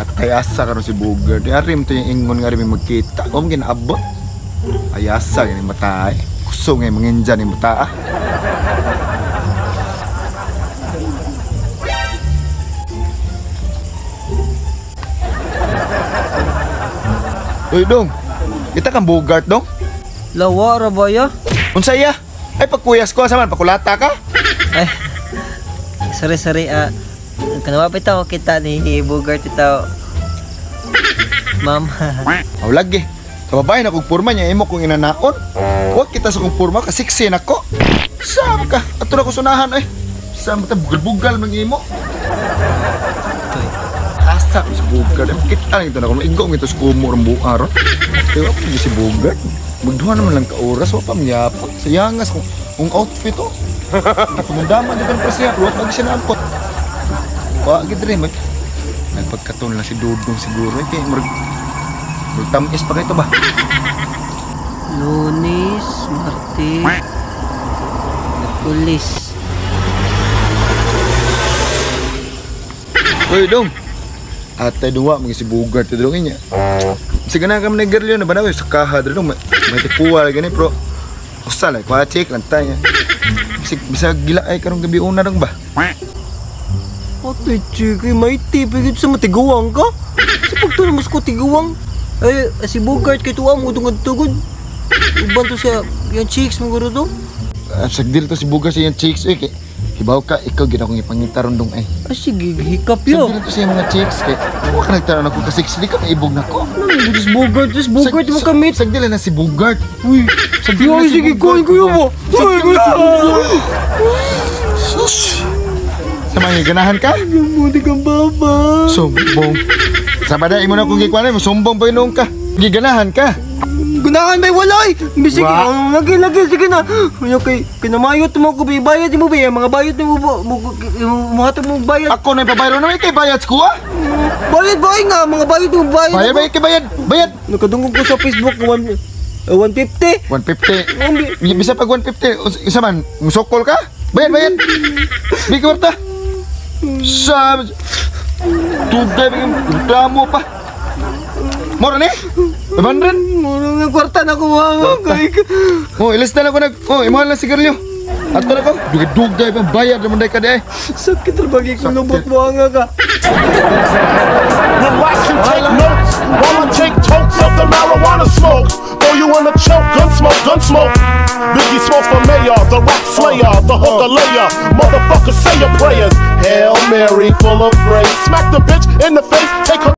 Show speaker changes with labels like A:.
A: Atay asa karon si Bugard. Arim to yung ingon nga rin may magkita. Kung ginaabot. Ay asa gani mata ay. Kusog nga manginja ni mata ah. Uy dong, kita kang Bugard dong?
B: Lawa ra ba ya?
A: Unsa iya? Ay pagkuyas ko asa man pakulata ka?
B: Ay. Sorry sorry ah. Kanawa pa itaw kita ni Bugart itaw. Ma'am.
A: Aw lagi. Kababae na kog porma niya imo kong inanaon. Wa kita sa kong porma ka sexy nako. Sama ka. Ato na ko sunahan ay. Sama ta bugal-bugal man imo. Asa ko si Bugart. Ay, kita lang ito na kung maigo ito sa kumo ng buha ron. Pero ako si Bugart. Magduha naman lang ka oras. Wa pa miyapon. Sayangas kung outfit oh. Pamundaman dito ng presya. Ruwat pag siya naangkot. Wa gid rin. Nagpagkaton lang si Dudong siguro. Eh, kaya magtamis pa kayo ba?
B: Lunes, Martes, Miyerkules.
A: Uy, Dong. Atay duwa mga si Bugart dong inya. Sige na kami nag-girl yun, ba na sa kaha dong may tipuwa gani pero usa lang kuha check lang tayo. Bisag gila ay karong gabi una dong ba?
B: Atay chiki, may tip sa matiguang ka. Sa pagtulong mas ko tiguang. Ay si Bugart kay tuwa mo tungod tugod. Uban to siya yung chicks mo guro dong.
A: Sagdil to si Bugart sa iyang chicks eh. Hibaw ka, ikaw gina akong ipangitaron dong ay.
B: Ay sige, hikap yo.
A: Sagdil to sa iyang mga chicks kay wa ka nagtaron ako ka sexy ka maibog na ko.
B: Ano si Bugart, si Bugart mo kamit.
A: Sagdil na si Bugart.
B: Uy,
A: sagdil na si
B: sige,
A: Bugart.
B: Kuhin ko yun mo. Uy, kuya.
A: Sus. Sa mga ganahan ka?
B: Mabuti kang baba.
A: Sumbong. Sa bada imo na kung gikuan mo sumbong pa inuong ka. Giganahan ka.
B: Ganahan may walay. Bisig,
A: Wa.
B: lagi lagi sige na. Unya kay kinamayot mo ko bayad mo ba mga bayad mo mo mo bayad.
A: Ako na ipabayro na may kay bayad ko ah.
B: Bayad ba ay nga mga bayad mo bayad.
A: Bayad ba kay bayad? Bayad.
B: Nakadungog ko sa Facebook 150.
A: 150. Bisa pag 150 isa man musokol ka? Bayad bayad. Di kwarta. Sa tugay reklamo pa. Mora ni? 500?
B: Mura nga kwarta na ko mama.
A: Oh, ilis na lang ko nag. Oh, imuha lang sigarilyo. Ato na ko. Dugay-dugay pang bayad naman dahil ka di ay.
B: Sakit ra bagay kung lubot mo nga ka.
C: Relax and take notes while I take tokes of the marijuana smoke. Throw you in a choke, gun smoke, gun smoke. Biggie Smalls for mayor, the rap slayer, the hooker layer. Motherfucker, say your prayers. Hail Mary, full of grace. Smack the bitch in the face, take her.